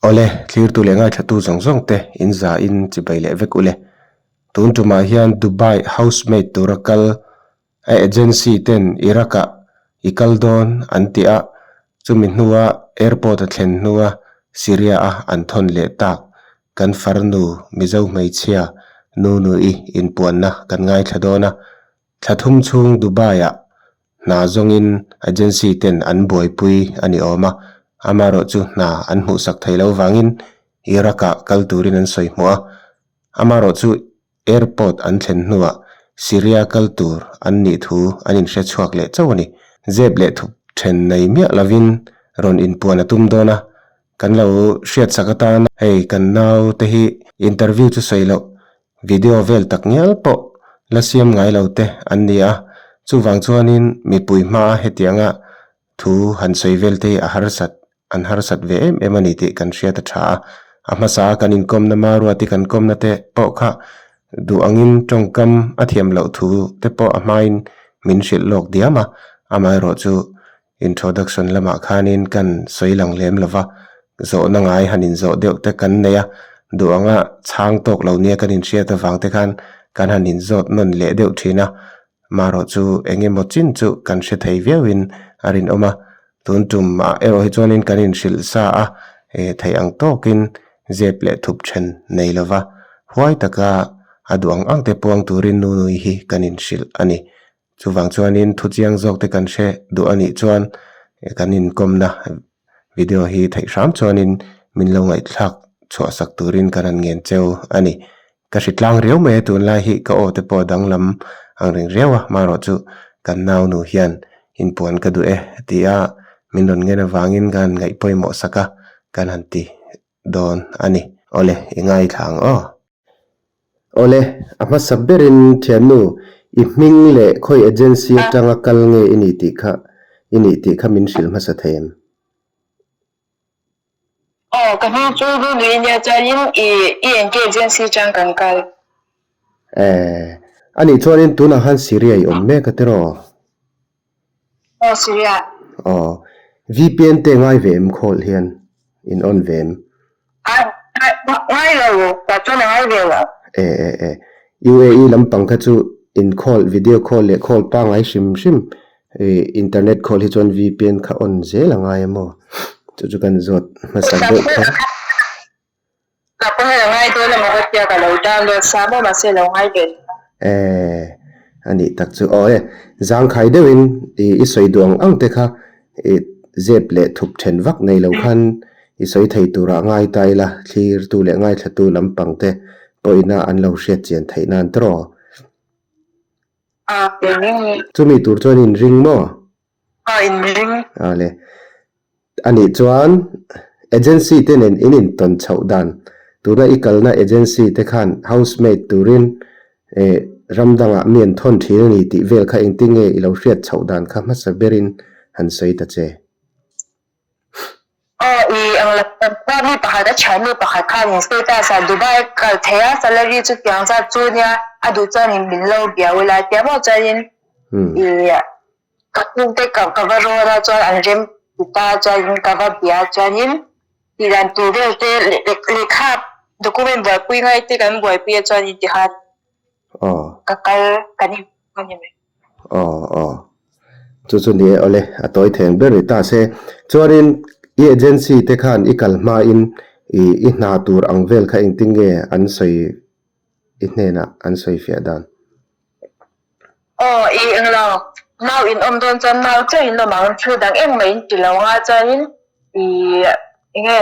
Awle, thlirtu leh ngaithlatu zawng zawng te in za in chibai leh vek ule. Tun tumah hian Dubai housemaid tura kal a agency ten Iraq ah i kal dawn an ti a, chumi hnua airport a thlen hnua Syria a an thawn leh tak kan farnu Mizo hmeichhia Nunu-i inpuanna kan ngaithla dawn a, thla thum chhung Dubai ah Hna zawngin agency ten an buaipui a ni awm a, amaherawhchu hna an hmuhsak thei lo vangin Iraq-ah kal turin an sawi hmuh a. Amaherawhchu airport an thlen hnuah Syria kal tur an nih thu an inhre chhuak leh chauh a ni. Zep leh thup then nei miah lovin rawn inpuan a tum dawn a, kan lo hriatsak atan hei kan naute hi interview chu sawi loh Video vel tak ngial pawh la siam ngai lo te an ni a, chuvang chuanin mipui hmaa hetianga thu han sawi vel te hi a harsat, an harsat ve em em a ni tih kan hriat a tha a. A hmasa a kan inkawmna Maruati kan kawmna te pawh kha duh angin tawngkam a thiam loh thu te pawh a hmain min hrilh lawk diam a, amaherawhchu Introduction lamah khanin kan sawi lang lem lo va, zawhna ngai han inzawh deuh te kan nei a, duh anga chhang tawk lo nia kan inhriat avang te khan kan han inzawt nawn leh deuh thin a, marawh chu eng emaw chin chu kan hre thei viauin a rinawm a, tun tumah erawh hi chuanin kan inhrilh sa a, theih ang tawkin zep leh thup then nei lo va, huai taka a duh ang ang te puang turin Nunui hi kan inhrilh a ni. Chuvang chuanin thu chiang zawk te kan hre duh a nih chuan kan inkawmna video hi theih hram chuanin min lo ngaihthlak chhuah sak turin kan han ngen cheu a ni. Ka hri tlang riau mai a tunlai hi ka aw te pawh a danglam ang reng riau a, marawh chu kan nau nu hian inpuan ka duh e tia min rawn ngen avangin ka han ngaih pawimawh sak a kan han ti dawn a ni. Awle, i ngaithla ang aw. Awle, a hmasa berin thiannu, i hming leh khawi agency atanga kal nge i nih tih kha i nih tih kha min hrilh hmasa thei em? Aw, ka hming chu Lulu i nia chuanin i ENK agency atang kan kal. Eh, anih chuanin tunah khan Syria i awm mek a tiraw? Aw Syria. Aw, VPN te ngai ve em khawl hian in on ve em? Ngai lo, tah chuan a ngai ve lo. E e e, UAE lampang kha chu in call, video call leh call pangngai hrim hrim internet call hi chuan VPN kha on zel a ngai a maw? Chu chu kan zawt hmasa deuh kha. Ka pawn a ngai dawn emaw ka tia ka lo download sa maw mahse lo ngai ve lo. Eh a nih tak chu aw e zangkhai deuhin i i sawi duh ang ang te kha i zep leh thup then vak nei lo khan i sawi thei turah ngai ta ila thlirtu leh ngaithlatu lampang te pawhina an lo hriat chian theih nan tawh. Chumi tur chuan inring maw? A inring. A le. A nih chuan agency te nen in intawn chhoh dan, tuna i kalna agency te khan housemaid turin eh ram dangah mi an thawn thin a ni tih vel kha engtin nge i lo hriat chhoh dan kha hmasa berin han sawi ta che. Aw i ang la pa mi pakhat a thian mi pakhat khan in status ah Dubai kal thei a salary chu tiang zat chu nia a duh chuan in min lo bia ula tia maw chuanin i Ka chhungte ka ka va rawn a chuan an rem ti ta chuanin ka va bia chuanin tih dan tur vel te lehkha document buaipui ngai te kan buaipui a chuanin ti khan ka kal kan in a ni mai. Aw aw chu chu ni e awle a tawi theng ber ni ta se chuanin i agency te khan i kal hmain i i hna tur ang vel kha engtin nge an sawi i hnenah an sawi fiah dan. Aw i englo, nau in awm dawn chuan nau chiah in awm ang, thil dang engmah in ti lo anga chuanin i enge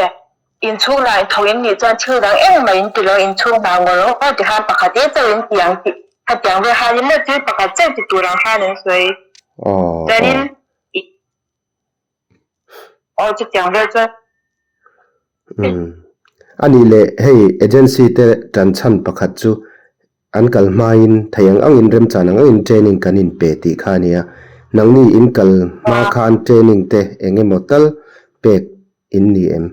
inchhung hna in tho in nih chuan thil dang engmah in ti lo inchhung hna ngawr ngawr ti khan pakhat e chauh in ti ang tih hetiang vel khan in maw thil pakhat chauh ti tur ang khan an sawi chuanin i Aw chutiang vel chuan. Umm. A nih leh hei agency te tan chhan pakhat chu an kal hmain thei ang angin remchan ang angin training kan in pe tih kha a nia. Nangni in kal hma khan training te eng emaw tal pek in ni em?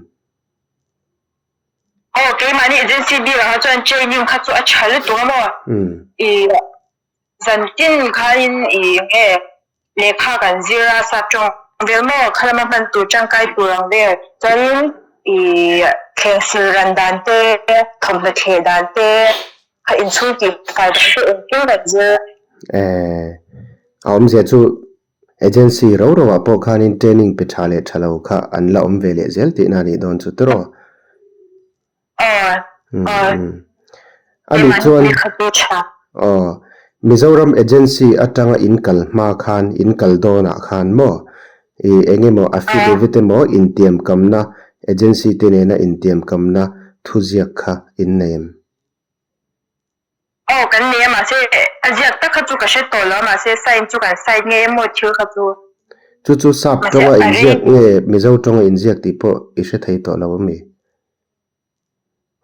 Aw keimahni agency bikah kha chuan training kha chu a tha lutuk a maw? I Zan tin khain i nge lehkha kan zir a, sap tawng vel maw kha lama hman tur tangkai tur ang vel chuanin i Thutthleng sil ran dan te, thawmhnaw thleh dan te, kha inchhung tih fai dan te engkim kan zir. Eh, a awmzia chu agency ro ro ah pawh khanin training pe tha leh tha lo kha an la awm ve leh zel tihna a nih dawn chu tiraw? Aw, aw. A nih chuan, aw, Mizoram agency atanga in kal hma khan, in kal dawnah khan maw, i eng emaw affidavit emaw intiamkamna, agency te nena intiamkamna thuziak kha in nei em? Aw, kan nei a, mahse a ziak tak kha chu ka hre tawh lo a, mahse sign chu kan sign ngei emaw thil kha chu. Chu chu sap tawnga inziak nge Mizo tawnga inziak tih pawh i hre thei tawh lo ami?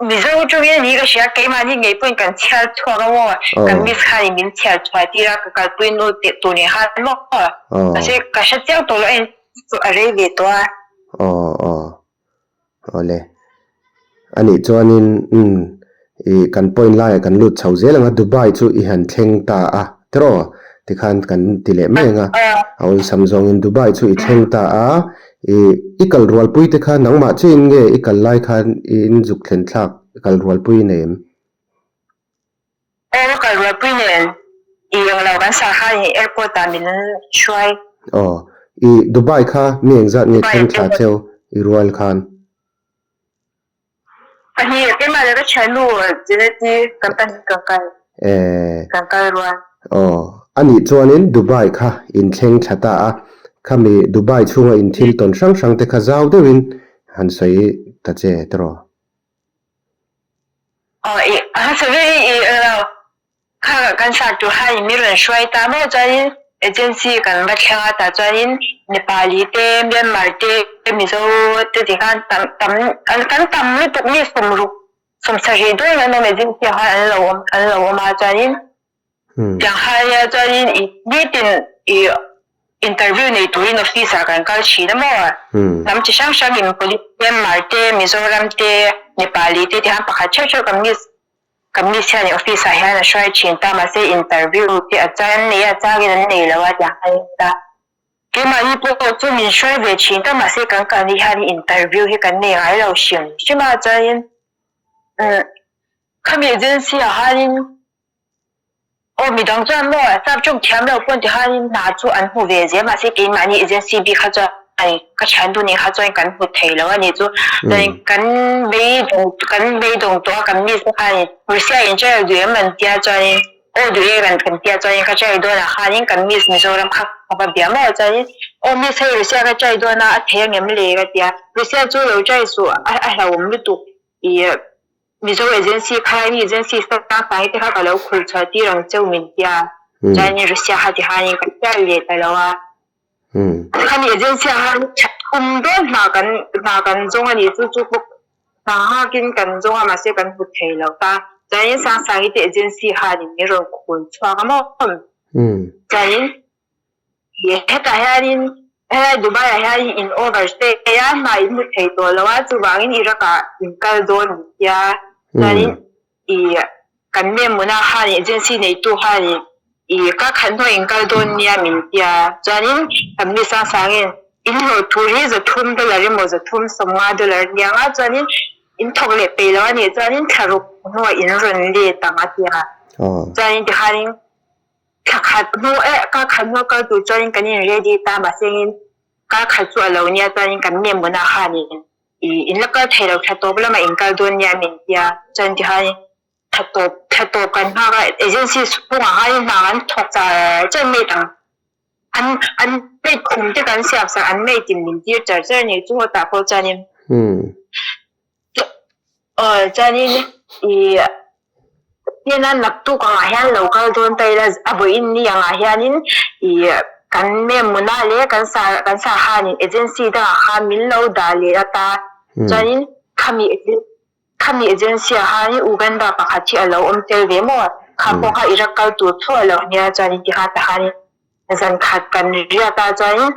Mizo tawngin ni ka hria, keimahni ngei pawhin kan chhiar chhuak a maw, kan miss khanin min chhiar chhuah tir a, ka kalpui nu teh tur nen khan maw, mahse ka hre chiang tawh lo a in chu a rei ve tawh a. Aw aw awle anih chuanin umm ih kan point laiah kan lut chho zel ang a, Dubai chu i han thleng ta a tiraw tikhan kan ti leh mai ang a, a awlsam zawngin Dubai chu i thleng ta a, Ih, i kal rualpui te kha nangmah chiahin nge i kal lai khan i inzuk thlen thlak kal rualpui nei em? Aw, ka kal rualpui nen i eng lo kan sah khan i airport ah min hruai. Aw, i Dubai kha mi engzat nge thleng thla cheu i rual khan? Pahnih, keimah leh ka thiannu Jeneti kan pahnih kan kal. Kan kal rual. Aw, anih chuanin Dubai kha inthleng thla ta a, khami Dubai chhunga inthil tawn hrang hrang te kha zau deuhin han sawi ta che tiraw? Aw, i a hmasa ber hi i lo. Kha kan sat tur khan mi rawn hruai ta maw chuanin agency kan va thleng a tah chuanin Nepali te Myanmar te Mizo te ti khan tam tam kan tam lutuk mi sawmruk sawmsarih dawn an awm agency ah khan an lo awm an lo awm a chuanin tiang khan ania chuanin ih nitin ih interview nei turin office ah kan kal thin a maw hnam chi hrang hrangin police Myanmar te Mizoram te Nepali te ti khan pakhat theuh theuh kan miss Ka miss hian office ah hian a hruai thin ta mahse interview te a chang an nei a, a changin an nei lo a tiang khan in ta. Keimahni pawh chu min hruai ve thin ta mahse kan kalni hian interview hi kan nei ngai lo hrim hrim a chuanin umm khami agency ah hianin aw midang chuan maw sap tawng thiam lo pawn ti hianin hna chu an hmu ve zel mahse keimahni agency bik kha chuan ka thian duh nih kha chuan kan hmu thei lo a nih chu chuan kan beidawng kan beidawng tawh a kan miss te khanin Russia in chair duh em an tia chuanin aw duh e kan kan tia chuanin ka chair dawnah khanin kan miss Mizoram kha ka va bia maw chuanin aw miss hei Russia ka chair dawn a a thei angem le ka tia Russia chu lo chair suh a a hlauhawm lutuk ih Mizo agency kha mi agency sang sang te kha ka lo khulh chhuah tir ang cheu min tia chuanin Russia kha ti khanin ka chair leh ta lo a. Khami agency ah khan kum dawn hna kan hna kan zawng a nih chu chu pawh hna nghakin kan zawng a mahse kan hmu thei lo ta. Chuanin Sangsangi te agency khanin min rawn khul chhuak a maw. Chuanin hetah hianin helai Dubai ah hian in over stay a hna in hmu thei tawh lo a chuvangin Iraq ah in kal dawn an tia. Chuanin I kan Memuna khan agency neitu khan i ka khat hnuai in kal dawn nia min tia. Chuanin kan mi sang sangin in hlawh tur hi 300 dollar emaw 350 dollar nia nga chuanin in thawk leh peih lo a nih chuanin thla ruk hnuah in rawn let ang a tia. Chuanin tikhanin thla khat hnu eh ka khat hnuah kal tur chuanin kan in ready ta mahsengin kar khat chu a lo nia chuanin kan Memuna khanin I in la kal thei lo thla tawp lamah in kal dawn nia min tia chuan ti khan thla tawp thla tawp kan nghak a agency chhungah khan hna an thawk char char mai ang an an maid khum te kan siam sak an maid in min tir char char ni chu tah pawh chuanin aw chuanin i Tiana naktuk angah hian lo kal dawn ta ila a vawiin ni angah hianin ih kan Memuna leh kan sa kan sa khanin agency dangah khan min lo dah leh ata chuanin khami khami agency ah khanin Uganda pakhat hi a lo awm tel ve maw kha pawh kha Iraq kal tur tho a lo nia chuanin tikhan takhanin zan khat kan riat a chuanin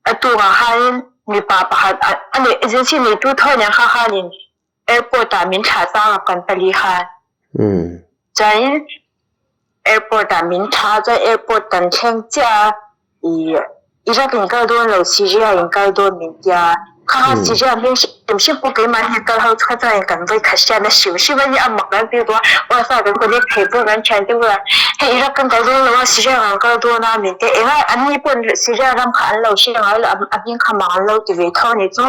a tukah khanin mipa pakhat a nei agency neitu tho nen kha khanin Airport ah min thlah chang a kan pali khan. Chuanin airport ah min thlah a chuan airport kan thleng chiah a ih Iraq in kal dawn lo Syria in kal dawn min tia. Kha kha Syria hming hrim hrim pawh keimahni kal ho chu kha chuanin kan vawi khat hriatna hrim hrim a nia, a mak kan ti tawh a, wifi kan connect thei pawh kan thian te bulah hei Iraq kan kal dawn lo a, Syria kan kal dawn a min ti eng a, anni pawh Syria ram kha an lo hre ngai lo, a hming kha mak an lo ti ve tho a ni chu.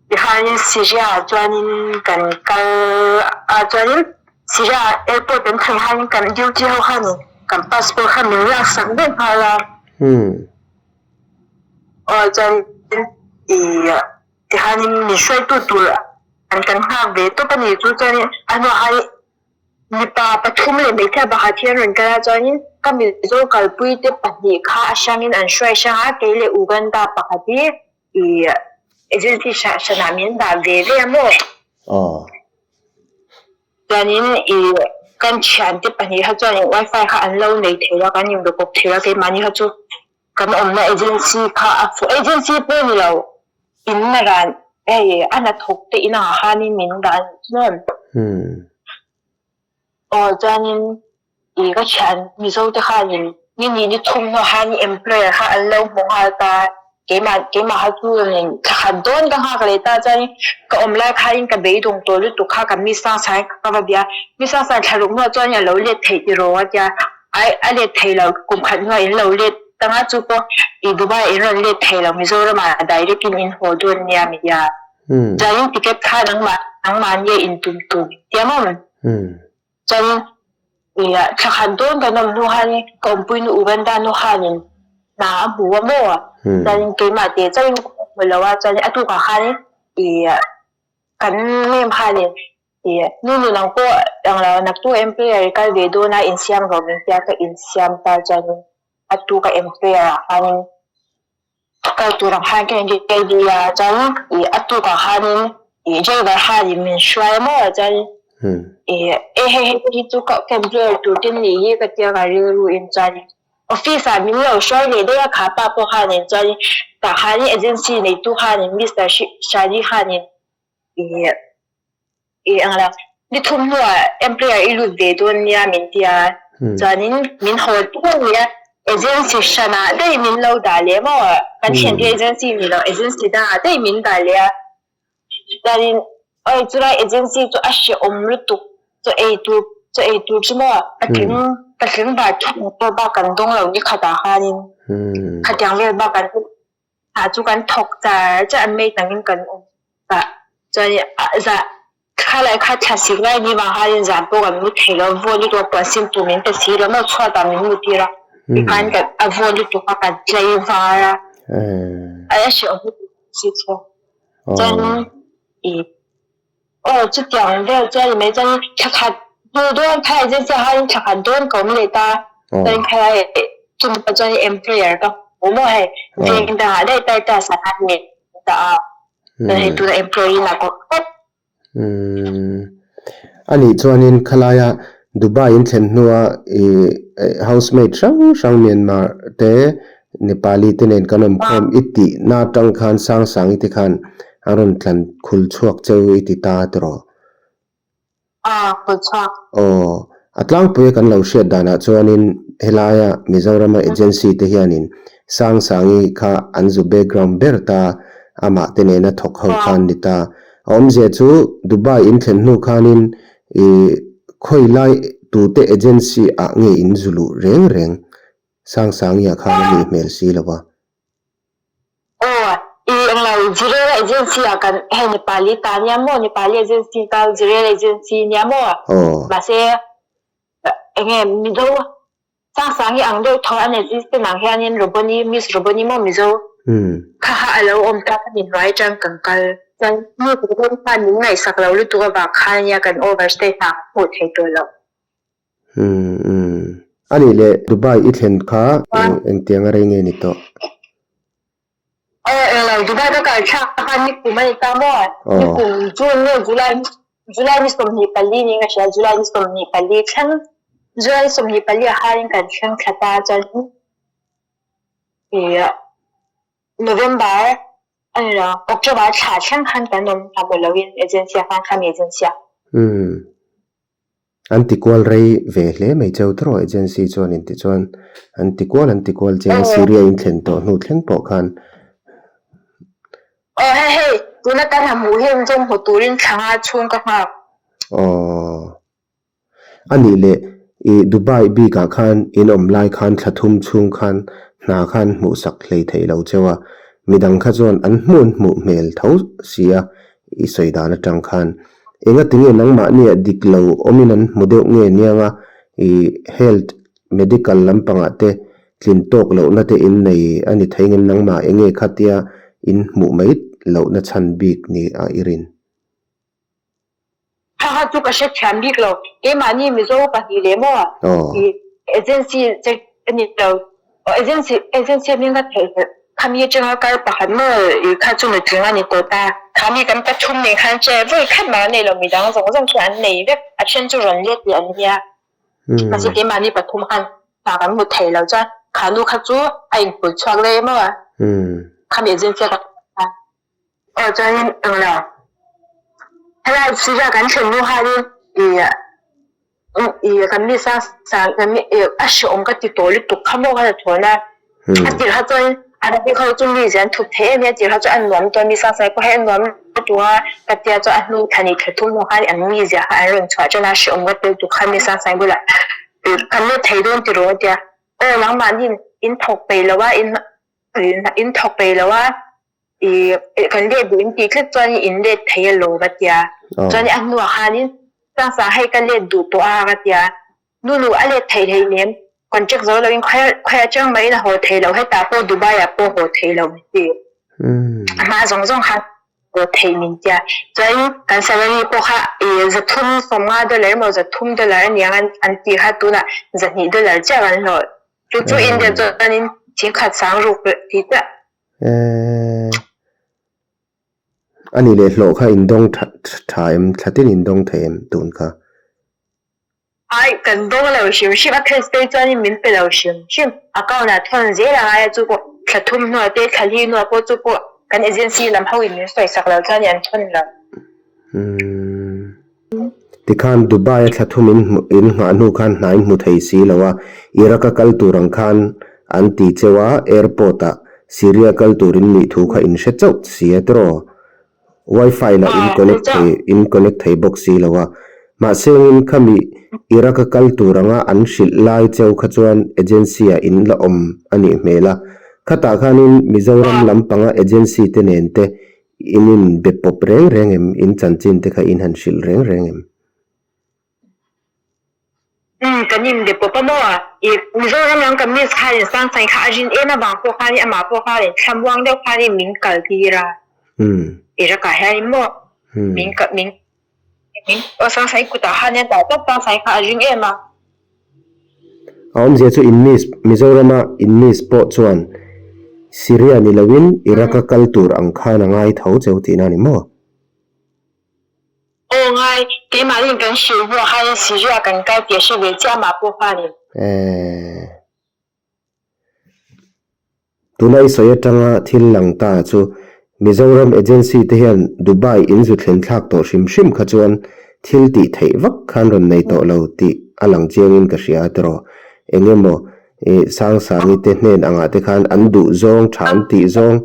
Tihianin Syria ah chuanin kan kal a chuanin Syria airport kan thleng hianin kan duty ho khanin kan passport kha min laksak daih nghal a. Aw chuan ih tihianin min hruaitu tur an kan nghak ve tawp a ni chu chuanin a hnuah hian mipa pathum leh hmeichhia pakhat hi an rawn kal a chuanin ka Mizo kalpui te pahnih kha a hrangin an hruai hrang a kei leh Uganda pakhat hi ih agency hrah hranah min dah ve ve a maw? Aw. Chuanin ih kan thiante pahnih kha chuanin wifi kha an lo nei thei a kan inbe kawp thei a keimahni kha chu kan awmna agency kha a fuh agency pawh ni lo in na ran hei a hnathawk te inah khanin min dah a nih chuan. Aw chuanin ih ka thian Mizo te khanin ni ni ni thum hnuah khan employer kha an lo hmu nghal ta keimah keimah kha chu rawn thla khat dawn ka nghak leh ta chuanin ka awm lai khanin ka beidawng tawh lutuk kha ka miss sang sang ka va bia miss sang sang thla ruk hnuah chuan a lo let theih tiraw a tia ai a let thei lo kum khat hnuah in lo let tang a chu pawh ih Dubai in rawn let thei lo Mizoram ah direct in in haw dawn nia mi tia chuanin ticket kha nangmah nangmahni a intum tur tia maw Chuan ih thla khat dawn kan awm hnu khan ka awmpui nu Uganda nu khanin hna a hmu a maw? Chuan keimah teh chauhin ka hmu lo a, chuan a tukah khan ih kan mem khanin ih nu nu nang pawh englo naktu employer i kal ve dawn a insiam rawh min tia ka insiam ta chuanin a tuka employer ah khanin Kal tur ang khan ka in ready a chuan ih a tuk ah khanin ih driver khanin min hruai a maw chuan ih e hei hei te hi chu ka employer tur te nih hi ka tia ka rilru in chuan office ah min lo hruai leh daih a kha pa pawh khanin chuan tah khanin agency neitu khanin Mister Shadi khanin ih Ih ang lo, ni thum hnuah employer i lut ve dawn nia min ti a, chuanin min haw tir a nia, agency hranah daih min lo dah leh maw, kan thiante agency ni lo agency dangah daih min dah leh a, chuanin awi chulai agency chu a hrehawm lutuk chaw ei tur chaw ei tur chu maw patling patling bar thum pawh bak kan dawng lo ni khatah khanin khatiang vel bak kan. Ah chu kan thawk char char an mei tangin kan awm ta chuan zah thla lai kha thla sik lai ni vang khanin zan pawh kan mu thei lo vawn lutuk a puan sin tur min pe si lo maw chhuatah min mu tir a tikhan kan a vawn lutuk a kan tlei var a a hrehawm lutuk si chu chuan ih aw chutiang vel chuan ni mai chuan thla khat hnu dawn kha agency ah khanin thla khat dawn ka awm leh ta chuan khalai chumi pawh chuan employer ka hmu maw hei veng dangah daih Titus ah khan min dah a chuan hei tunah employee in a kawp tlat. Umm anih chuanin khalaia Dubai in thlen hnua ih housemaid hrang hrang Myanmar te Nepali te nen kan awm khawm i tih na atang khan Sangsangi te khan a rawn tlan khul chhuak cheu i ti ta tiraw? A, khul chhuak. Aw, a tlangpuia kan lo hriat danah chuanin helaia Mizorama agency te hianin Sangsangi kha an zu background ber ta, amah te nena thawk ho khan ni ta. A awmzia chu Dubai in thlen hnu khanin ih khawi lai tute agency ah nge in zu luh reng reng Sangsangi ah khan a nih hmel si lo a. Aw, i englo Zirel agency ah kan hei Nepali ta nia maw Nepali agency ka Zirel agency nia maw Aw. Mahse enge Mizo Sangsangi ang deuh tho an assistant ang hianin Roboni Miss Roboni maw Mizo kha kha a lo awm ta ka ni hnuai atang kan kal. Chuan mi Roboni khan min ngaihsak lo lutuk avang khan nia kan overstay hna hmuh thei tawh loh. Umm umm. A nih leh Dubai i thlen kha engtiang a rei nge ni tawh? Aw eng lo, Dubai ka kal thlak khan nikum a ni ta maw? Nikum June nge July July ni 24 niin ka hria, July ni 24 thleng July ni 24 ah khanin kan thleng thla ta chuan ih November a ni lo, October thla thleng khan kan awm ta maw loin agency ah khan khami agency ah. Umm. An ti kual rei ve hle mai cheu tawh agency chuan in ti chuan an ti kual an ti kual che a Syria in thlen tawh hnu thleng pawh khan. Aw hei hei, tuna ka hna hmuh hi engzawng hmu turin thla nga chhung ka nghak. Aw. A nih leh, i Dubai bikah khan in awm lai khan thla thum chhung khan hna khan hmuhsak hlei theih lo cheu a, midang kha chuan an hmuh hmuh hmel tho si a, i sawi dan atang khan. Engatinge nangmahnia dik lo awmin an hmu deuh nge nianga i health medical lampangah te tlin tawk lohna te in nei a ni thei ngem nangmah enge khatia in hmuh mai lohna chhan bik ni a i rin? Kha kha chu ka hrethiam bik lo, keimahni Mizo pahnih leh maw i agency che a ni lo, agency agency a hming ka theih hlelh, khami atanga kar pakhat maw i kha chu nutling a ni tawh ta, khami kan pathum nen khan che vawi khat mah an nei lo, midang zawng zawng khi an nei vek, a then chu rawn let leh an nia, mahse keimahni pathum khan hna kan hmu thei lo chuan kha nu kha chu a inpui chhuak daih maw khami agency a ka. Aw chuanin englo helai Syria kan thlen hnu khanin ih ih kan mi sang sang kan mi ih a hreawm ka ti tawh lutuk kha maw ka la thawn a, a tirh kha chuan Arabic ho chu mi zian thup thei em em a tirh kha chuan a nuam tawh a mi sang sang pawh hi a nuam lutuk a ka tia chuan a hnu thla hnih thla thum hnu khan an mizia kha an rawn chhuah tan a hreawm ka ti lutuk kha mi sang sang bulah ih kan let thei dawn tiraw a tia aw nangmahni in thawk peih lo a in in thawk peih lo a. I kan let duh in tih tlat chuan in let thei a lo ka tia. Chuan a hnuah khanin Sangsa hei ka let duh tawh a ka tia. Nu nu a let theih hleinem contract zo loin khawi khawi atang maiin a haw thei lo hetah pawh Dubai ah pawh haw thei lo min ti. A hma zawng zawng khan haw theih min tia. Chuan kan salary pawh kha i zathum sawmnga dollar emaw zathum dollar aniang an tih kha tunah zahnih dollar chiah kan hlawh. Chu chu India chuanin thingkhat sang ruk tih chiah. Eee a nih leh hlawh kha in dawng tha tha em thla tin in dawng thei em tun kha? Ai kan dawng lo hrim hrim a cash te chuanin min pe lo hrim hrim account ah thawn zel a ngai a chu pawh thla thum hnuah te thla li hnuah pawh chu pawh kan agency lam ho in min sawi sak lo chuanin an thawn lo. Umm. Tikhan Dubai a thla thum in hmu in nghah hnu khan hna in hmu thei si lo a, Iraq a kal tur ang khan an ti cheu a, airport ah Syria kal tur in nih thu kha in hre chauh si a tiraw? Wifi lah in connect thei in connect thei bawk si lo a. Mahse engin khami Iraq a kal tur anga an hrilh lai cheu kha chuan agency ah in la awm a nih hmel a. Khatah khanin Mizoram lampanga agency te nen te In in be pawp reng reng em? In chanchin te kha in han hrilh reng reng em? Umm, kan in be pawp a maw? I Mizoram lam kan miss khanin Sangsain kha a rin em avang pawh khanin amah pawh khanin thlamuang deuh khanin min kal tir a. Umm. Iraq ah hianin maw? Umm. Min kal min min aw Sangsain kutah khanin a dah tawp Sangsain kha a ring em a. A awmzia chu in miss Mizorama in miss pawh chuan Syria ni loin Iraq a kal tur ang khan a ngai tho cheu tihna a ni maw? Aw ngai, keimahni kan hrilh hnuah khanin Syria kan kal tih a hre ve chiah mah pawh khanin. Eeh. Tuna i sawi atanga thil lang ta chu Mizoram agency te hian Dubai in zu thlen thlak tawh hrim hrim kha chuan thil tih theih vak khan rawn nei tawh lo tih a lang chiangin ka hria a tiraw. Eng emaw i Sangsangi te hnen angah te khan an duh zawng tha an tih zawng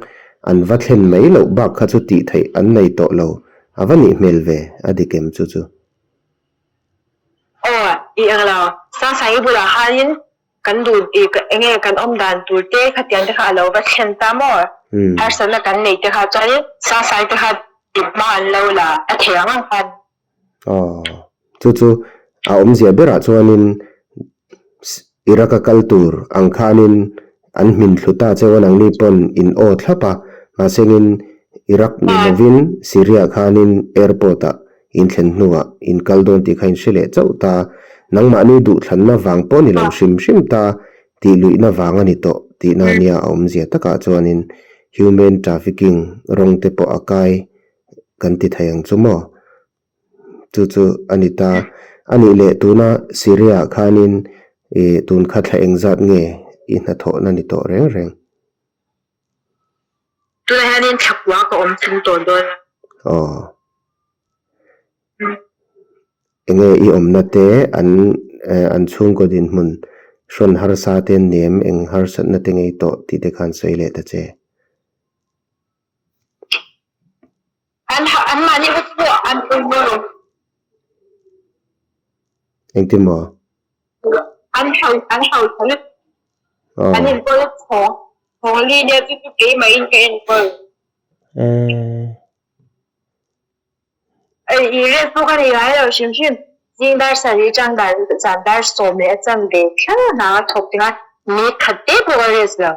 an va thlen mai loh bak kha chu tih theih an nei tawh lo a va nih hmel ve a dik em chu chu. Aw i eng lo Sangsangi bulah khanin Kan duh i eng nge kan awm dan tur te khatiang te kha a lo va thlen ta maw? Harsatna kan neih te kha chuanin Sasai te kha tih hma an lo la a thei ang ang khan. Aw, chu chu a awmzia berah chuanin Iraq a kal tur ang khanin an hmin thlu ta cheu a nangni pawn in aw thlap a, mahsengin Iraq ni lovin Syria khanin airport ah In thlen hnuah in kal dawn tih kha in hre leh chauh ta, nangmahni duhthlanna vang pawh ni lo hrim hrim ta tih luihna vang a ni tawh tihna nia a awmzia takah chuanin human trafficking rawng te pawh a kai kan ti thei ang chu maw? Chu chu a ni ta. A nih leh tuna Syria ah khanin ih tun kha thla engzat nge i hnathawhna ni tawh reng reng? Tunah hianin thlakua ka awm thung tawh dawn a. Aw. Enge i awmna te an an chhungkaw dinhmun hrawn harsa te nem eng harsatna te ngei tawh tih te khan sawi leh ta che. Anmahni kha chu an pawimawh lo. Engtin maw? An hau an hau tha lutuk. An enkawl chhawng chhawng li nia chu chu keimah in ka enkawl. Ei i rel pawh ka nei ngai lo hrim hrim. Zing dar sarih atang dar zan dar sawm leh a chan ve thleng hna a thawk tinga ni khat te pawh ka rest lo.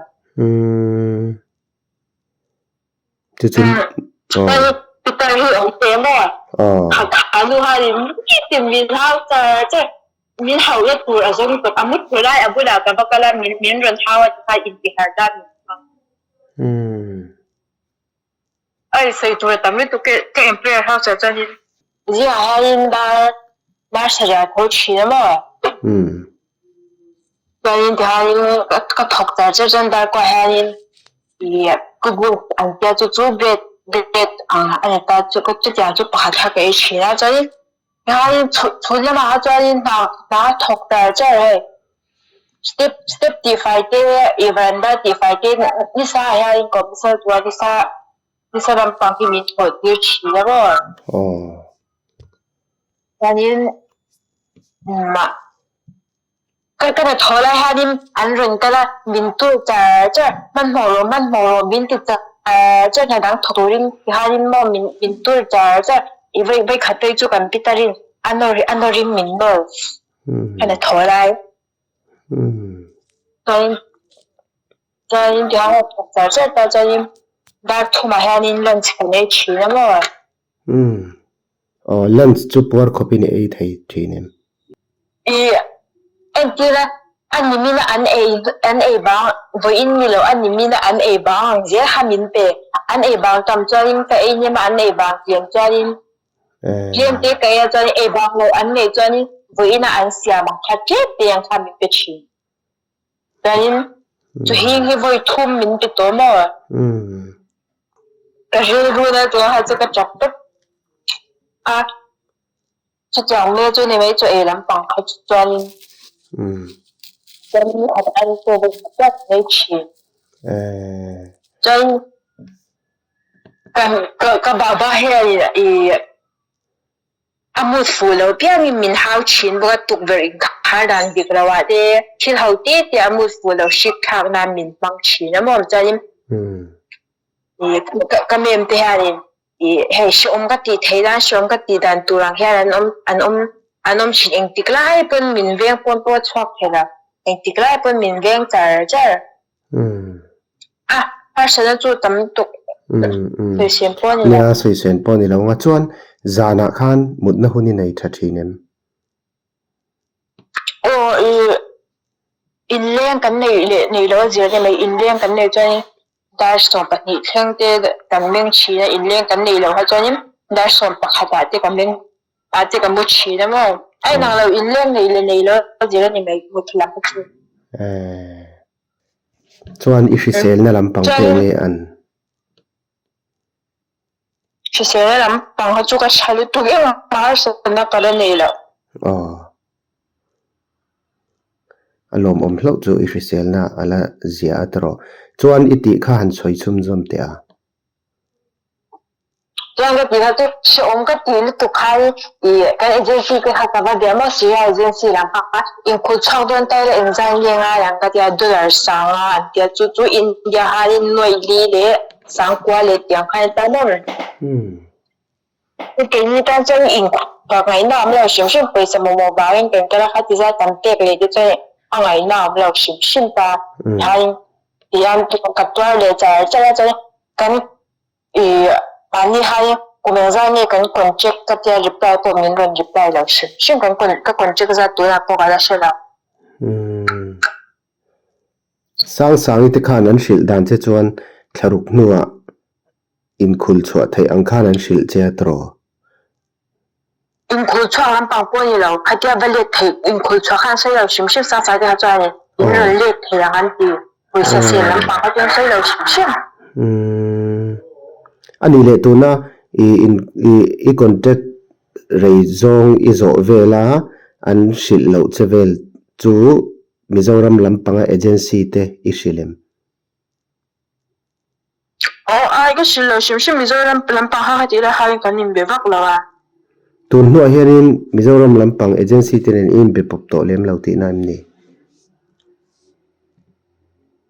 Chu chu Pitar hi awm teh maw? Kha nu hianin nitin min hau char char min hauhna tur a zawng tawp a mut tur lai a bulah ka va kal a min rawn hau a tikhan intihar dan min hmang. Ai sawi tur a tam lutuk e ka employer house ah chuanin zingah hianin dar dar sarih ah tho thin a maw? Chuanin tihianin ka thawk char char chuan dar kuah hianin ih ka group an tia chu chu bread bread ang a ni ta chu chutiang chu pakhat kha ka ei thin a chuanin tihianin chhun lamah kha chuanin hna hna a thawk char char hei step step tihfai te ih veranda tihfai te nisa ah hianin kawmsel tura nisa nisa lampang hi min thawh tir thin a maw? Chuanin mah Ka ka hnathawh lai hianin an rawn kal a, min tur char char, hmanhmawh rawh hmanhmawh rawh min ti char char hna dang thawk turin tihianin maw min min tur char char i vawi vawi khat phei chu kan pitarin a nawr a nawrin min nawr ka hnathawh lai. Chuanin chuanin tihian a thawk char char ta chuanin dar thumah hianin lunch kan ei thin a maw. Umm. Aw, lunch chu puar khawpin i ei thei thin em? I entir a, a nimina an ei an ei bang, vawiin ni loh a nimina an ei bang ang zel kha min pe. An ei bang tam chuanin ka ei hnem a, an ei bang tlem chuanin tlem te ka ei a chuanin ei bang loh an neih chuanin vawiina an siam ang kha tlem te ang kha min pe thin. Chuanin chu hing hi vawi thum min ti tawh maw? Ka rilru na chu kha chu ka chak tawp a, chutiang vel chu ni mai chu ei lampang kha chu chuanin chuanin a an pawh vawi khat tlat mai thin. Chuan ka ka baba hian ih A mut fuh lo piangin min hau thin bawk a, tukverh inkhar dan dik lo ah te thil ho te te a mut fuh lo hrik thlak nan min hmang thin a maw chuanin ka mem te hianin ih hei hrehawm ka tih theih nan hrehawm ka tih dan tur ang hian an awm an awm an awm thin engtik lai pawn min veng pawn pawh a chhuak thei lo engtik lai pawn min veng char char. A, harsatna chu tam tuk sawisên pawh a ni lo. Nia, sawisên pawh a ni lo nga. Chuan zanah khan mutna hun i nei tha thin em? Aw, i inleng kan neih leh neih loh a zir a ni mai. Inleng kan neih chuanin dar 12 thleng te kan meng thin a, inleng kan neih loh kha chuanin dar 11 ah te ka meng ah te ka mu thin a maw. A inang lo, inleng neih leh neih loh a zir a ni mai mut lam kha chu. Chuan i hriselna lampang te nge an? Hriselna lampang kha chu ka tha lutuk em a, harsatna ka la nei lo. Aw. A lawmawm hlauh chu i hriselna a la zia a tawh. Chuan i tih kha han sawi chhunzawm teh a. Chuan ka tih kha chu hrehawm ka tih lutuk khan ih kan agency te kha ka va bia maw Syria agency lam kha kha inkhul chhuak dawn ta ila engzah nge ngai ang ka tia dollar sanga an tia chu chu India khanin nuaih li leh sangkua leh tiang khan an ta maw. Keini tan chuan inkhul ngaihna awm lo hrim hrim pawisa mamawh vangin kan kal a kha ti zat tam pek leh te chuan a ngaihna awm lo hrim hrim ta tihian tihian ka tuar leh char char a chuan kan I mahni hai kum engzah nge kan contract ka tia reply pawh min rawn reply lo hrim hrim kan con ka contract zat tunah pawh ka la hre lo. Umm. Sangsangi te khan an hrilh dan che chuan thlaruk hnuah inkhul chhuah theih ang khan an hrilh che a tawh. Inkhul chhuak lampang pawh a ni lo, khatia va let theih inkhul chhuah khan sawi lo hrim hrim Sangsangi te kha chuan in rawn let thei ang an ti. Pawisa sen lampang kha chuan sawi lo hrim hrim. Umm. A nih leh tuna i in i i contact rei zawng i zawh vela an hrilh loh che vel chu Mizoram lampanga agency te i hrilh em? Aw ai. Tumah ka hrilh lo hrim hrim Mizoram lampang kha ka tih lai khanin kan inbe vak lo a. Tun hnuah hianin Mizoram lampang agency te nen i inbe pawp tawh lem lo tihna em ni?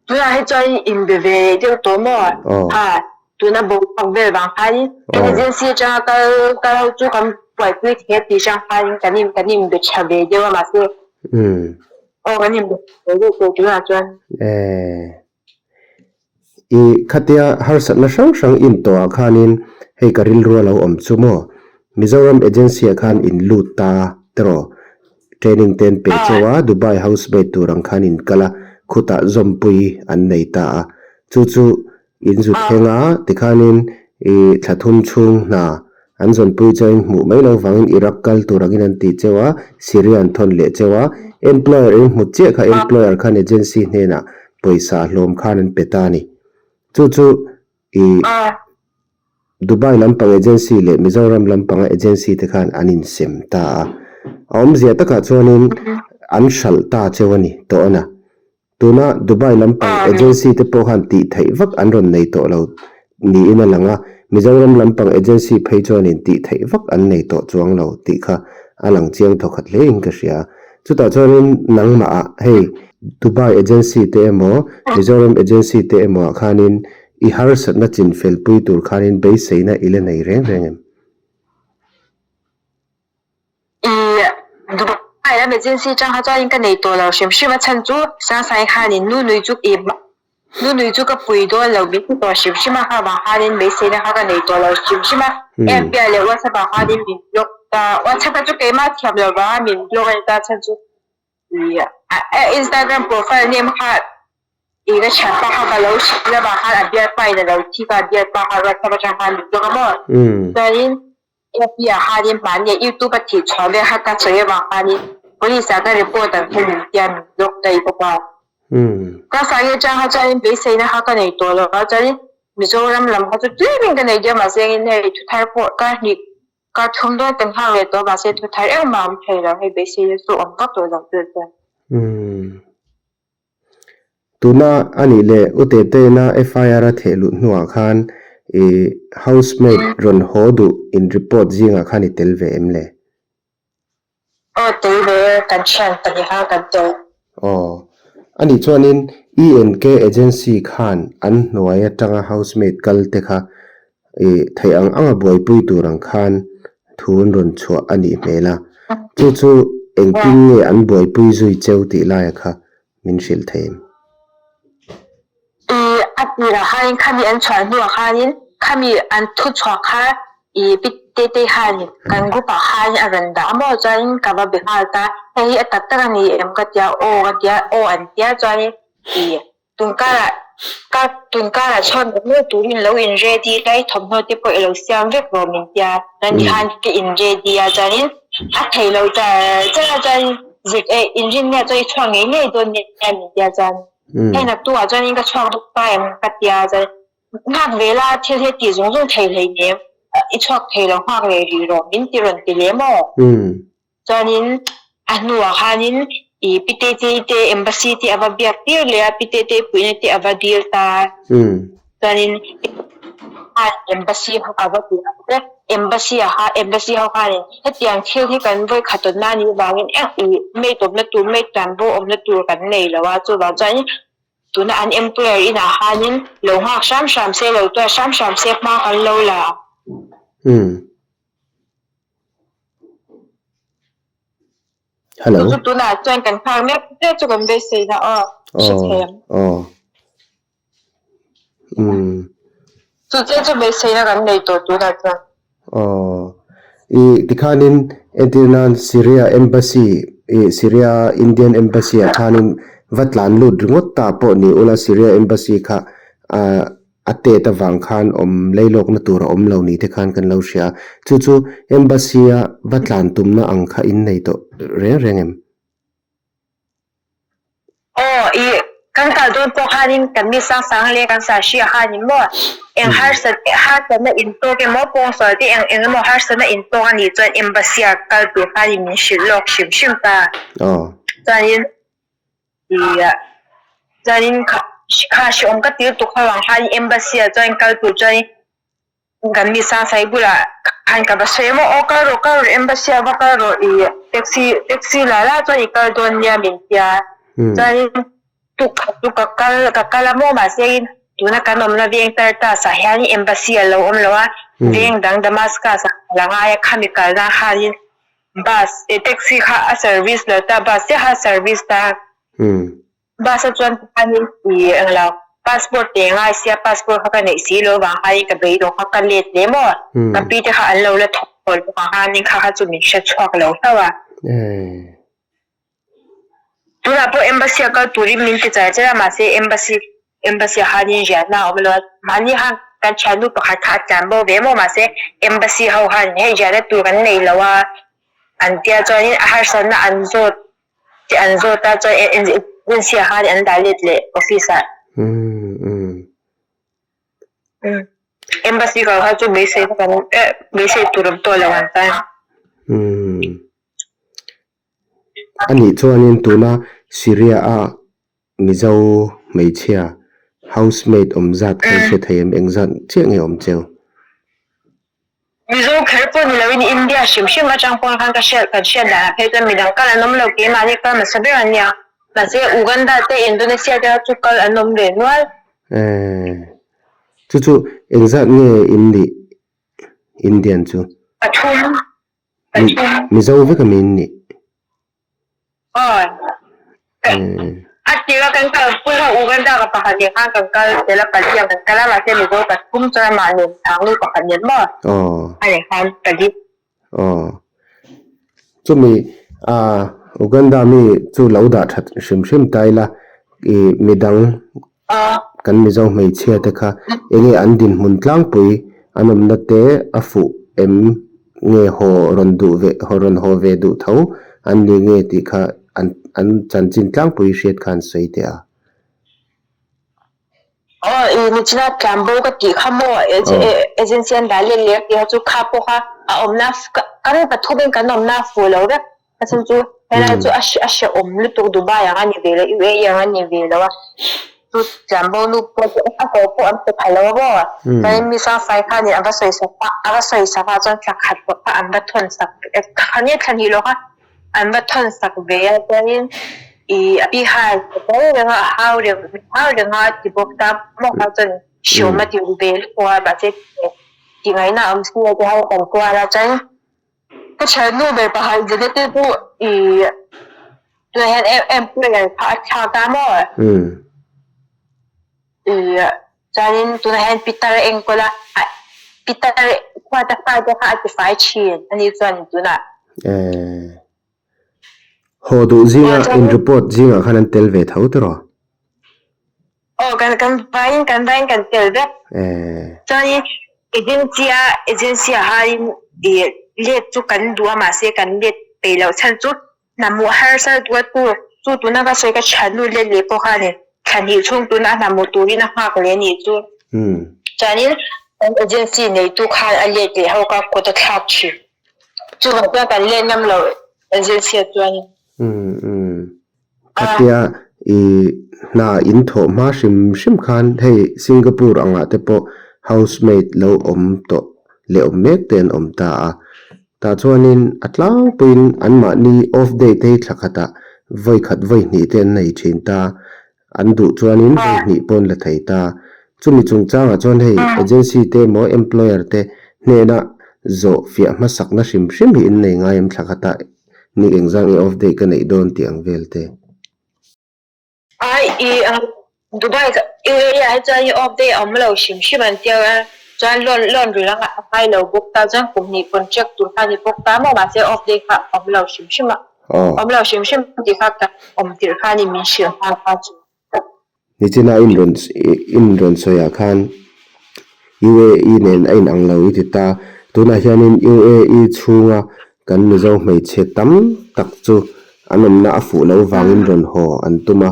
Tunah hi chuan inbe ve deuh tawh maw? Ha, tuna boruak vel vang khanin agency atanga kal kal ho chu kan buaipui thei a tih hrang khanin kan in kan inbe tha ve deuh a mahse aw kan inbe tha ve deuh tawh tunah chuan. I khatia harsatna hrang hrang in tawhah khanin hei ka rilru a lo awm chu maw? Mizoram agency ah khan in lut ta tiraw? Training te an pe cheu a, Dubai housemaid tur ang khan in kal a, khutah zawmpui an nei ta a. Chu chu in zu thleng a, tikhanin i thla thum chhung hna An zawnpui chuan hmuh mai lo vangin Iraq kal tur angin an ti cheu a, Syria an thawn leh cheu a. Employer in hmu chiah kha employer khan agency hnenah pawisa hlawm khan an pe ta a ni. Chu chu i Dubai lampang agency leh Mizoram lampanga agency te khan an insem ta a. A awmzia takah chuanin an hralh ta cheu a ni tawh a na. Tuna Dubai lampang agency te pawh khan tih theih vak an rawn nei tawh lo niin a lang a, Mizoram lampang agency phei chuanin tih theih vak an nei tawh chuang lo tih kha a lang chiang thawkhat hlein ka hria. Chutah chuanin nangmah ah hei Dubai agency te emaw Mizoram agency te emaw ah khanin i harsatna chinfel pui tur khanin beiseina i la nei reng reng em? I Dubai lam agency atang kha chuanin ka nei tawh lo hrim hrim a chhan chu Sangsai khanin nu nui chu i nu nui chu ka pui dawn lo min ti tawh hrim hrim a kha vang khanin beiseina kha ka nei tawh lo hrim hrim a FB ah leh WhatsApp ah khanin min block ta WhatsApp ah chu keimah thiam lo vanga min block a ni ta chhan chu i Instagram profile name kha i ka thian pa kha ka lo hrilh avang khan a bialpa in a lo thik a bialpa kha WhatsApp atang khan min block a maw chuanin Api-ah khanin mahni YouTube a thih chhuah vel kha ka sawi avang khanin police ah ka report ang kha min tia min block daih bawk a. Ka fai atang kha chuanin beiseina kha ka nei tawh lo a, chuanin Mizoram lam kha chu tlemin ka nei deuh mahse engin hei thuthar pawh ka hnih ka thum dawn kan nghak leh tawh mahse thuthar engmah a awm thei lo hei beiseina chu awm vak tawh lo chu chuan. Tuna a nih leh U Tetena FIR a theh luh hnuah khan i housemaid rawn haw duh in report zingah khan i tel ve em le? Aw tel ve e, kan thian pahniha kan tel. Aw, a nih chuanin ENK agency khan an hnuai atanga housemaid kal te kha i theih ang anga buaipui tur ang khan thu an rawn chhuah a nih hmel a, chu chu engtin nge an buaipui zui cheu tih laia kha min hrilh thei em? I a tirah khanin khami an chhuah hnuah khanin khami an thu chhuah kha i pi te te khanin kan group ah khanin a rawn dah a maw chuanin ka va be nghal ta, hei hi a tak tak a ni em ka tia aw ka tia aw an tia chuanin i Tunkarah ka tunkarah chhuak ngawt ngawt turin lo in ready la i thawmhnaw te pawh i lo siam vek rawh min tia chuan tikhan ka in ready a chuanin a thei lo char char a chuan zir eh inrinna chuan i chhuak ngei ngei dawn nia min tia chuan hei naktukah chuanin ka chhuak bawk ta em ka tia chuan nghak ve la thil hi a tih zung zung thei hleinem i chhuak thei lo nghak leh rih rawh min ti rawn ti hle maw. Chuanin a hnuah khanin i Pitete te embassy te a va biak tir leh a, Pitete puihna te a va dil ta a. Chuanin embassy ho a va ti a, embassy ah khan embassy ho khanin hetiang thil hi kan vawi khat awmna a nih vangin eng i maid awmna tur maid tlanbo awmna tur kan nei lo a, chuvang chuanin tuna an employer inah khanin lo nghak hram hram se lo tuar hram hram se hma kan lo la ang. Hello. Chu tunah chuan kan nghak mek mek chu kan beisei na aw hre thei ang. Aw. Umm. Chu che chu beisei na kan nei tawh tunah chuan. Aw. I tikhanin entir nan Syria embassy i Syria Indian embassy ah khanin va tlan lut ringawt ta pawh ni ula Syria embassy kha ah A tet avang khan awm leilawkna tur a awm lo ni te khan kan lo hria a, chu chu Embassy a va tlan tumna ang kha in nei tawh reng reng em? Aw, i kan kal dawn pawh khanin kan mi sang sang leh kan sa hria khanin maw eng harsat harsatna in tawk emaw pawngsual te eng eng emaw harsatna in tawk a nih chuan Embassy a kal tur khanin min hrilh lawk hrim hrim ta. Aw. Chuanin Tia chuanin kha kha hreawm ka tir tuk ho ang khan embassy ah chuan kal tur chuanin Kan mi Sangsai bulah khan ka va sawi maw aw kal rawh kal rawh embassy ah va kal rawh i taxi taxi la la chuan i kal dawn nia min tia chuanin tuk khat chu ka kal ka kal a maw mahse in tuna kan awmna veng Tartas ah hian embassy a lo awm lo a veng dang Damascus ah ka la ngai a khami kalna khanin bus taxi kha a service lo ta bus chiah a service ta. Bus a chuan khanin i englo passport te ngai sia passport kha ka neih si lo vang khanin ka beidawng kha ka let hle maw ka pi te kha an lo la thawk tawh lo vang khanin kha kha chu min hre chhuak lo hlauh a. Tunah pawh embassy a kal turin min ti char char a mahse embassy embassy ah khanin riahna a awm lo a mahni khan kan thiannu pakhat kha a tlan bo ve maw mahse embassy ho khan hei riahna tur kan nei lo a an tia chuanin a harsatna an zawt Tih an zawt a, chuan agency ah khan an dah let leh office ah. Embassy kal kha chu beisei kan eh beisei tur awm tawh lo an tan. Anih chuanin tuna Syria a Mizo hmeichhia housemaid awm zat kha i hre thei em? Engzat chiah nge awm cheu? Mizo kher pawh ni loin India hrim hrim atang pawh khan ka hriat kan hriat danah phei chuan midang kal an awm lo keimahni kal hmasa ber an nia. Mahse Uganda te Indonesia te kha chu kal an awm ve nual. Eeh chu chu engzat nge in nih Indian chu? Pathum pathum. Mizo vek ami in nih? Aw. A tira kan kal pui kha Uganda ka pakhat nen khan kan kal tel a pali ang kan kal a mahse Mizo ka thum chuan amah nen changnu pakhat nen maw a nen khan pali. Aw. Chumi a Uganda mi chu lo dah that hrim hrim ta ila i midang kan Mizo hmeichhia te kha enge an dinhmun tlangpui an awmna te a fuh em nge haw rawn duh ve haw rawn haw ve duh tho an ni nge tih kha an an chanchin tlangpui hriat kha an sawi teh a. Aw i nichina tlanbo ka tih kha maw agency an dah let leh a tih kha chu kha pawh kha a awmna kan pathum in kan awmna a fuh lo vek. A chhan chu helai chu a a hrehawm lutuk Dubai ang a ni ve lo UAE ang a ni ve lo a chu Tlambo nu pawh chu a haw pawh an pe pha lo a maw chuanin mi Sangfai khanin a va sawi sak a a va sawi sak a chuan thla khat pawh kha an va thawn sak thla khat nge thla hnih lo kha an va thawn sak ve a chuanin ih a pi khan a kal reng a a hau reng hau reng a ti bawk ta maw kha chuan hrehawm a ti ve lutuk a mahse tingaihna a awm si a ti ho kan kual a chuan. Ka thiannu ber pakhat Janeti chu i tunah hian em em player kha a thlak a maw? I chuanin tunah hian Peter a enkawl a, Peter khuata fate kha a tifai thin a ni chuan tunah. Eh. Haw duh zinga in report zingah khan an tel ve tho tiraw? Aw kan kan vaiin kan vaiin kan tel vek. Chuanin agency a agency ah hian ih let chu kan duh a mahse kan let peih loh chhan chu hnamawh harsa duh a tu chu tuna ka sawi ka thiannu let leh pawh khan thla hnih chhung tuna a hnamawh turin a nghak leh a nih chu. Chuanin kan agency neitu khan a let leh ho kha kut a thlak thin. Chuvang chuan kan let ngam loh agency ah chuanin. Khatia i hna in thawh hma hrim hrim khan hei Singapore angah te pawh housemaid lo awm tawh leh awm mek te an awm ta a. Tah chuanin a tlangpuiin anmahni off day te hi thla khatah vawi khat vawi hnih te an nei thin ta. An duh chuanin vawi hnih pawh an la thei ta. Chumi chungchangah chuan hei agency te emaw employer te hnena zawh fiah hmasakna hrim hrim hi in nei ngai em thla khatah Ni engzah nge off day ka neih dawn tih ang vel te. Ai i Dubai ka UAE ah hi chuan i off day a awm lo hrim hrim an tia a, chuan loan loan ril a ngai lo bawk ta chuan kum hnih contract tur kha a ni bawk ta maw mahse off day kha a awm lo hrim hrim a, awm lo hrim hrim tih kha ka awm tirh kha a ni min hrilh nghal kha chu. Nichina in rawn in rawn sawiah khan UAE nen a inang lo i ti ta. Tunah hianin UAE chhunga kan Mizo hmeichhe tam tak chu an awmna a fuh loh vangin rawn haw an tum a.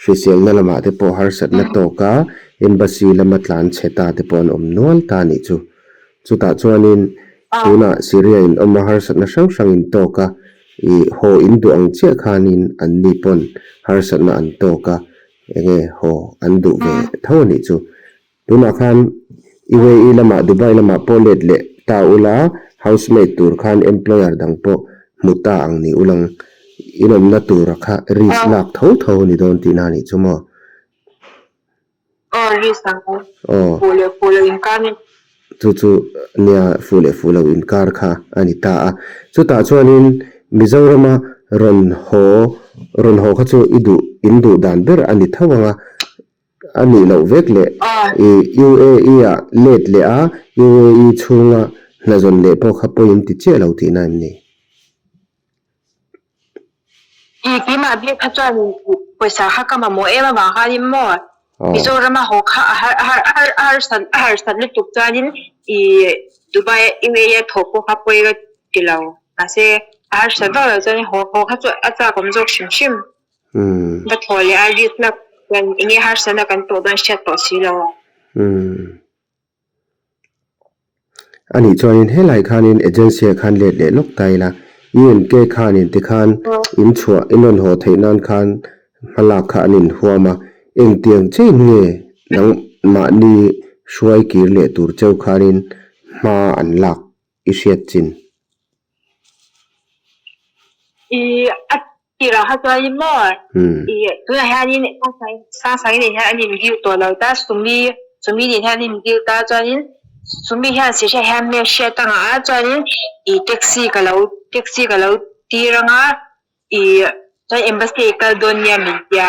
Hriselna lamah te pawh harsatna tawk a, embassy lama tlan chhe ta te pawh an awm nual ta a nih chu. Chutah chuanin tunah Syria in awm a harsatna hrang hrang in tawk a, ih haw in duh ang chiah khanin an ni pawn harsatna an tawk a, enge haw an duh ve tho a nih chu. Tunah khan UAE lamah Dubai lamah pawh let leh ta ula, housemaid tur khan employer dang pawh hmu ta ang ni ulang inawmna tura kha risk lak tho tho a ni dawn tihna a nih chu maw? Aw risk ang u. Aw. Fuh leh fuh lo inkar ni. Chu chu nia fuh leh fuh lo inkar kha a ni ta a. Chutah chuanin Mizorama rawn haw rawn haw kha chu i duh in duh dan ber a ni tho ang a. A nih loh vek leh i UAE ah let leh a UAE chhunga hna zawn leh pawh kha pawi in ti chiah lo tihna em ni? I keimah bik kha chuan pawisa kha ka mamawh em avang khanin maw Mizorama haw kha a har a har a har a harsat a harsat lutuk chuanin i Dubai UAE a thawh pawh kha pawi ka ti lo mahse a harsat vak loh chuan haw haw kha chu a chak awm zawk hrim hrim. Va thaw leh a risk lak chuan enge harsatna kan tawh dawn hriat tawh si lo a. A nih chuanin helai khanin agency ah khan let leh lawk ta ila, UNK khanin tikhan in chhuah in rawn haw theih nan khan hmalak kha an inhuam a, engtiang chain nge nangmahni hruai kir leh tur cheu khanin hma an lak i hriat chin? I a tirah kha chuanin maw i tunah hianin Sangsangi nen hian an inbiu tawh lo ta, Sumi Sumi nen hian an inbiu ta chuanin Sumi hian Sisha hian hmel hriat a ngah a chuanin i taxi ka lo taxi ka lo tir anga i chuan embassy i kal dawn nia min tia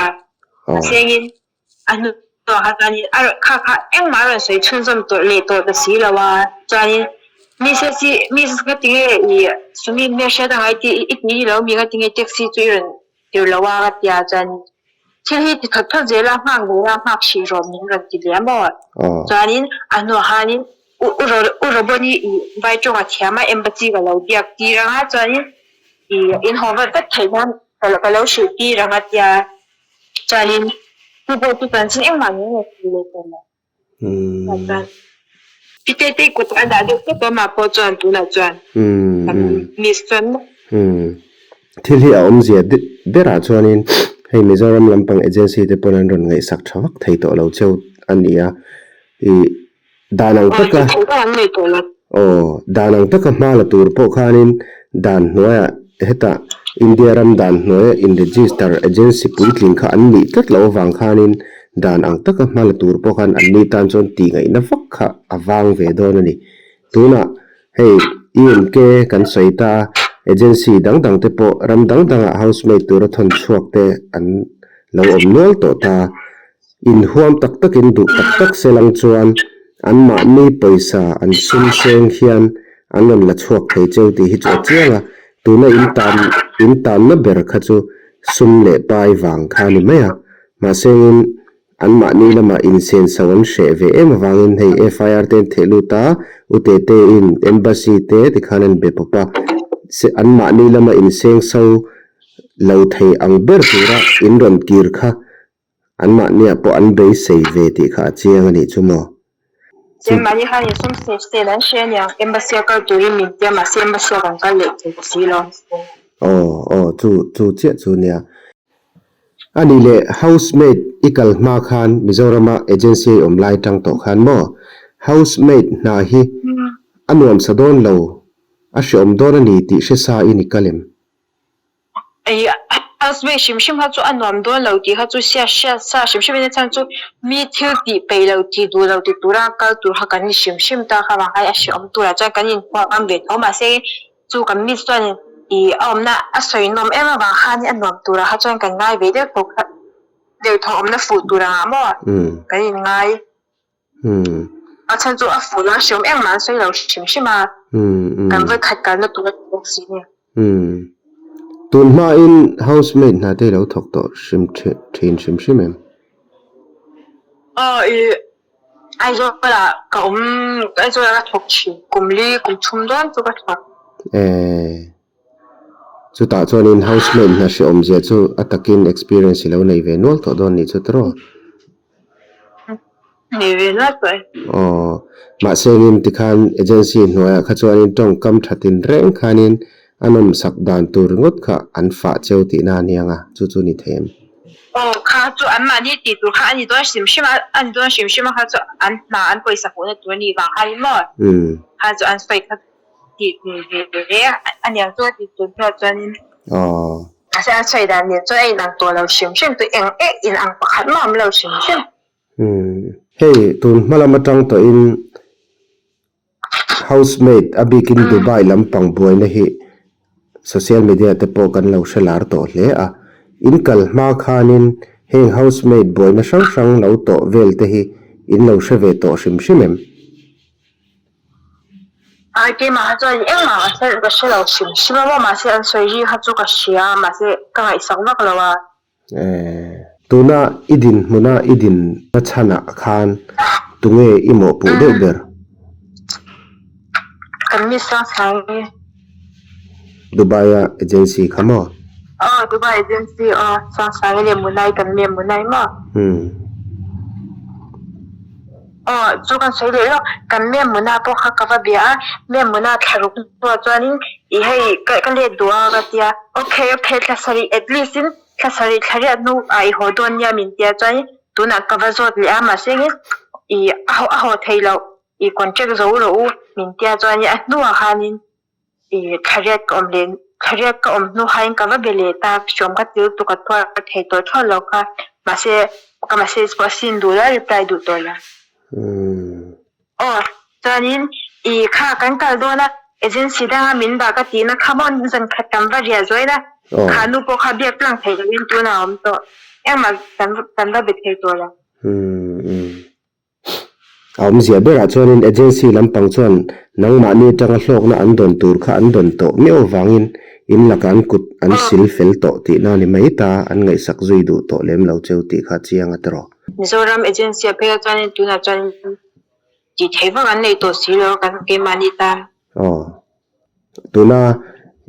a sengin A hnuah kha chuanin a rawn kha kha engmah a rawn sawi chhunzawm tawh leh tawh ta si lo a, chuanin Mrs hi Mrs ka ti nge i Sumi hmelhriat a ngai tih i ti ni lo mi ka ti nge taxi chu i rawn tir lo a ka ti a, chuanin thil hi ti thawt thawt zel a nghak zel a nghak hrih rawh min rawn ti leh a maw, chuanin a hnuah khanin u u Robon hi i vai tawng a thiam a embassy ka lo biak tir ang a chuanin i inhaw vat vat theih nan ka lo hrilh tir ang a tia. Chuanin chu pawh chu chanchin engmah min rawn hrilh leh tawh lo. Chuan Pite te kut a dah deuh tawp a mah pawh chuan tunah chuan kan miss chuan maw. Thil hi a awmzia berah chuanin hei Mizoram lampang agency te pawn an rawn ngaihsak tha vak thei tawh lo cheu a ni a. Ih dan ang taka aw dan ang taka hma la tur pawh khanin dan hnuaiah hetah India ram dan hnuaia in register agency puitling kha an nih tlat loh avang khanin dan ang taka hma la tur pawh khan an ni tan chuan tih ngaihna vak kha a vang ve dawn a ni. Tunah hei ENK kan sawi ta a, agency dang dang te pawh ram dang dangah housemaid tura thawn chhuak te an lo awm nual tawh ta. Inhuam tak takin duh tak tak se lang chuan anmahni pawisa an sum seng hian an rawn la chhuak thei cheu tih hi chu a chiang a, tuna in tan in tanna ber kha chu sum leh pai vang kha a ni mai a, mahsengin anmahni lamah insenso an hreh ve em avangin hei FIR te an theh lut a, U Tete in Embassy te tikhan an be pawp a, anmahni lama insengso lo thei ang ber tura in rawn kir kha Anmahniah pawh an beisei ve tih kha a chiang a nih chu maw? Chuan mahni khan insum seh seh an hre aniang, Embassy a kal turin min tia mahse Embassy ah kan kal leh thei ta si lo. Aw aw chu chu chiah chu nia. A nih leh housemaid i kal hma khan Mizorama agency a i awm lai tang tawh khan maw? Housemaid hna hi a nuamsa dawn lo, a hreawm dawn a ni tih hre sa in i kal em? Ih housemaid hrim hrim kha chu a nuam dawn lo tih kha chu hriat hriat sa hrim hrim in a chhan chu mi thil tih peih lo tih duh lo ti tura kal tur kha kan ni hrim hrim ta kha vang khan a hreawm turah chuan kan inphuah ngam ve tho mahse chu kan miss chuan ih a awmna a sawi nawm em avang khan a nuam turah kha chuan kan ngai ve deuh tho kha deuh tho awmna fuh tur angah maw kan inngai. A chhan chu a fuh lo a hreawm engmah an sawi lo hrim hrim a, kan vawi khat kalna tur a ti bawk si nia. Tun hmain housemaid hna te i lo thawk tawh hrim thin hrim hrim em? Aw i Aizawlah ka awm Aizawlah ka thawk thin kum li kum thum dawn chu ka thawk. Eeh Chutah chuanin housemaid hna hreawm zia chu a takin experience i lo nei ve nual tawh dawn nih chu tiraw? Nei ve nual tawh e. Aw, mahse engin tikhan agency hnuaiah kha chuanin tawngkam tha tin reng khanin a nawmsak dan tur ringawt kha an fah cheu tihna a niang a, chu chu ni thei em? Aw kha chu an mahni tih tur kha a ni dawn hrim hrim a, a ni dawn hrim hrim a kha chu an hna an pawisa hmuhna tur a nih vang kha ni maw? Kha chu an sawi kha tih tur ve ve a niang chu a tih tur hnuah chuanin mahse an sawi dan nen chuan a inang tawh lo hrim hrim tu eng eng inang pakhat mah a awm lo hrim hrim. Hei tun hma lam atang tawhin Housemaid a bikin Dubai lampang buaina hi social media te pawh kan lo hre lar tawh hle a. In kal hma khanin heng housemaid buaina hrang hrang lo tawh vel te hi in lo hre ve tawh hrim hrim em? Ai keimah kha chuan engmah ka hre ka hre lo hrim hrim a maw mahse an sawi ri kha chu ka hria mahse ka ngaihsak vak lo a. Tuna i dinhmuna i dinna chhanah khan tunge i mawhpuh deuh ber? Kan mi Sangsangi hi. Dubai-a agency kha maw? Aw, Dubai agency aw, Sangsangi leh Munai kan mi Munai maw? Aw, chu kan sawi leh lawk, kan mem Muna pawh kha ka va bia a, mem Muna thla ruk hnuah chuanin i hei ka ka let duh a ka tia, okay okay thla sarih at least in thla sarih thla riat hnu ah i haw dawn nia min tia chuanin tunah ka va zawt leh a mahse engin i a haw a haw thei loh i contract zo rawh u min tia chuanin a hnuah khanin I thla riat ka awm leh thla riat ka awm hnu hain ka va be leh ta hriawm ka ti lutuk a tuar thei tawh thlawt lo kha mahse ka message pawh a sin duh la reply duh tawh lo. Aw chuanin i kha kan kal dawn a agency danga min dah ka tihna kha maw zan khat kan va riah zuai la kha nu pawh kha biak tlang thei loin tunah a awm tawh engmah kan va be thei tawh lo. A awmzia berah chuanin agency lampang chuan nangmahni atanga hlawkna an dawn tur kha an dawn tawh miau avangin in lakah an kut an sil fel tawh tihna a ni mai ta, an ngaihsak zui duh tawh lem lo cheu tih kha chiang a tawh. Mizoram agency a pheiah chuanin tunah chuan tih theih vak an nei tawh si lo kan keimahni tan. Aw. Tuna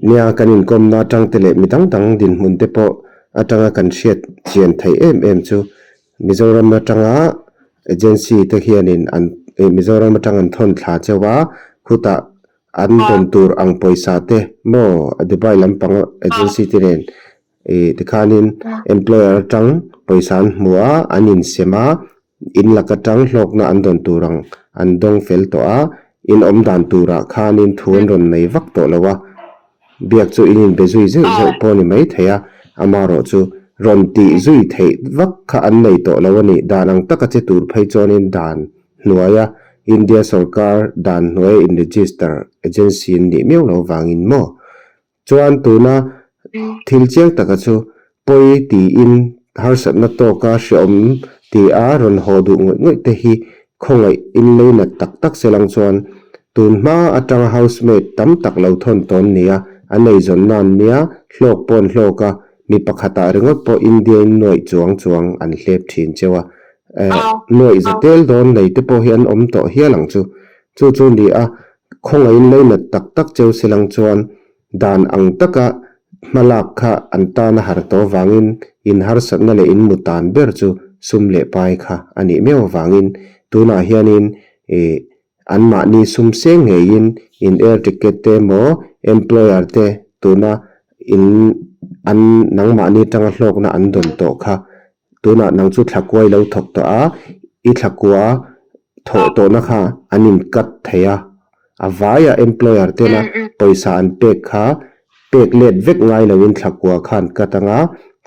nia kan inkawmna atang te leh mi dang dang dinhmun te pawh atanga kan hriat chian theih em em chu Mizoram atanga agency te hianin an Mizoram atang an thawn thla cheu a, khutah an dawn tur ang pawisa te maw Dubai lampang agency te nen ih tikhanin employer atang pawisa an hmu a, an insem a. In lak atang hlawkna an dawn tur ang an dawng fel tawh a, in awm dan turah khanin thu an rawn nei vak tawh lo a, biak chu in inbe zui zeuh zeuh pawh a ni mai thei a, amaherawh chu rawn tih zui theih vak kha an nei tawh lo a ni. Dan ang taka che tur phei chuanin dan hnuaia India sorkar dan hnuaia in register agency an nih miau lo vangin maw? Chuan tuna thil chiang taka chu pawi tiin harsatna tawka hreawm tia rawn haw duh ngawih ngawih te hi khawngaih in lei nat tak tak se lang chuan tun hma atanga housemaid tam tak lo thawn tawn nia an eizawn nan nia hlawk pawn hlawk a mi pakhatah ringawt pawh India in nuaih chuang chuang an hlep thin cheu a nuaih za tel dawn nei te pawh hi an awm tawh hial ang chu chu chu ni a Khawngaihin leinat tak tak cheu silang chuan dan ang taka hmalak kha an tan a har tawh vangin in harsatna leh in mu tan ber chu sum leh pai kha a nih miau avangin tunah hianin ih anmahni sum seng ngeiin in air ticket te emaw employer te tuna in an nangmahni atanga hlawkna an dawn tawh kha tunah nang chu thlakuai lo thawk tawh a i thlakua thawh tawhna kha an in cut thei a, a vaia employer tena pawisa an pek kha pek let vek ngai loin thlakua kha an cut anga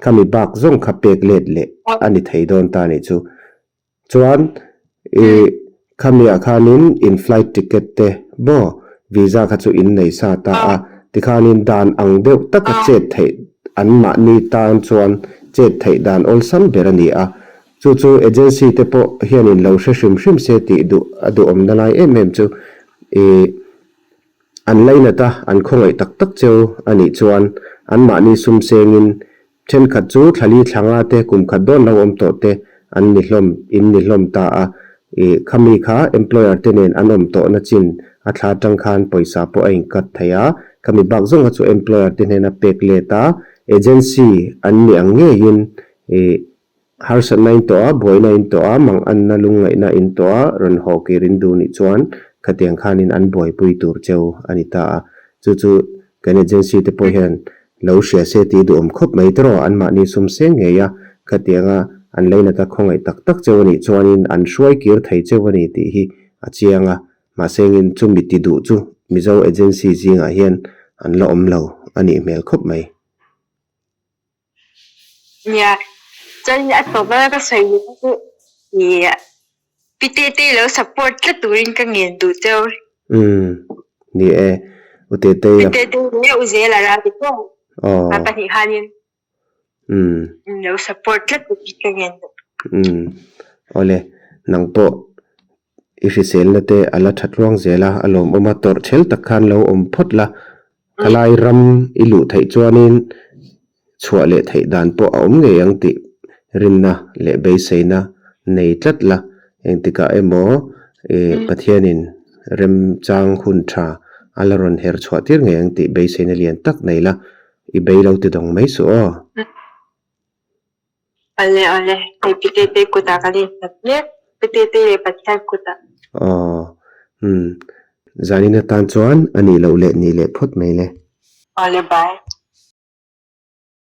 khami bak zawng kha pek let leh a ni thei dawn ta nih chu. Chuan ih khamiah khanin in flight ticket te maw visa kha chu in nei sa ta a, tikhanin dan ang deuh taka chet theih an mahni tan chuan chet theih dan awlsam ber a ni a. Chu chu agency te pawh hianin lo hre hrim hrim se tih duh a duhawmna lai em em chu ih an lainat a, an khawngaih tak tak cheu a nih chuan anmahni sum sengin thenkhat chu thlali thlanga te kum khat dawn lo awm tawh te an ni hlawm in ni hlawm ta a ih khami kha employer te nen an awm tawhna chin a thla atang khan pawisa pawh a incut thei a, khami bak zawng kha chu employer te hnena pek let a agency an ni ang ngeiin ih Harsatna in tawh a, buaina in tawh a, manganna lungngaihna in tawh a, rawn haw kir in duh nih chuan khatiang khanin an buaipui tur cheu a ni ta a. Chu chu kan agency te pawh hian lo hria se tih duhawm khawp mai tawh anmahni sum seng ngei a. Khatianga an leinata khawngaih tak tak cheu a nih chuanin an hruai kir thei cheu a ni tih hi a chiang a, mahse engin chumi ti duh chu Mizo agency zingah hian an la awm lo a nih hmel khawp mai. Nia, chuan a tawp a ka sawi duh chu ih Pi Tetei lo support tlat turin ka ngen duh cheu. Umm, ni e, U Tetei Pi Tetei leh U Zela ral ti pawh a pahnih khanin lo support tlat turin ka ngen duh. Umm, awle, nang pawh i hriselna te a la tha tluang zel a, a lawmawm a, tawrh chhel tak khan lo awm phawt la, Khalai ram i luh theih chuanin chhuah leh theih dan pawh a awm ngei ang tih rinna leh beiseina nei tlat la, engtikah emaw Pathianin remchang hun tha a la rawn her chhuah tir ngei ang tih beiseina lian tak nei la, i bei lo ti dawng mai suh aw. Awle awle, hei Pitete kutah kan innghat mek, Pitete leh Pathian kutah. Aw, umm, zanin atan chuan a nih loh leh nih leh phawt mai le. Awle bye.